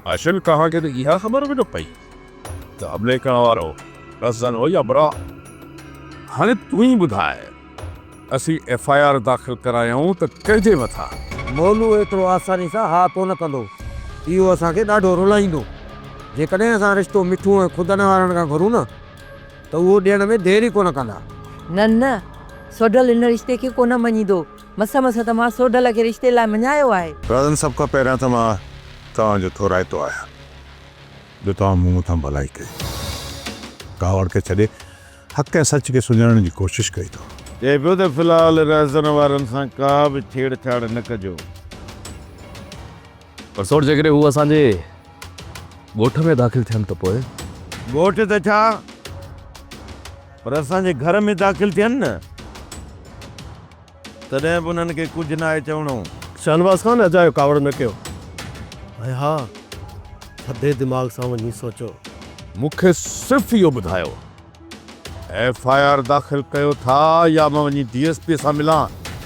هاشم توهان کي ته اها خبر به نه پئي ته حملي ڪرڻ وارو رهزن هو يا براء. هاڻي تون ئي ٻڌاء اسين ايف I R داخل ڪرايون ته ڪنهن جي مٿان؟ مولو ايترو آساني سان ها ڪونه ڪندو. اهو اسان کي ڏاڍو رلائيندو. جيڪڏهن اسان رشتو مٺو ۽ خدن وارن کان گهرون نه ته اهو ڏيڻ ۾ دير ئي ڪونه ڪندا. نه نه، سوڍل ان رشتي کي ڪونه مڃيندو. مس مس ته مان سوڍل کي رشتي لاء مڃايو آهي. رازن سڀ کان پهريان ته مان توهان جو ٿورائتو آهيان جو توهان مون مٿان ڀلائي ڪئي. ڪاوڙ کي ڇڏي حق ۽ سچ کي سڃاڻڻ جي ڪوشش ڪئي اٿو. چئي پيو ته في الحال رهزن وارن سان ڪا به ڇيڙ ڇاڙ نه ڪجو. پر سوٽ جيڪڏهن هو اسان جي ڳوٺ ۾ داخل ٿين ته پوء؟ ڳوٺ ته ڇا پر اسان جي گهر ۾ داخل ٿين نه تڏهن به انهن کي ڪجهه ناهي چوڻو. شاهنواز خان اجايو ڪاوڙ نه ڪيو ۽ ها ٿڌي دماغ سان وڃي سوچو. مون کي صرف اهو ٻڌايو ايف I R داخل ڪيو ٿا يا مان وڃي ڊي ايس پي سان ملان؟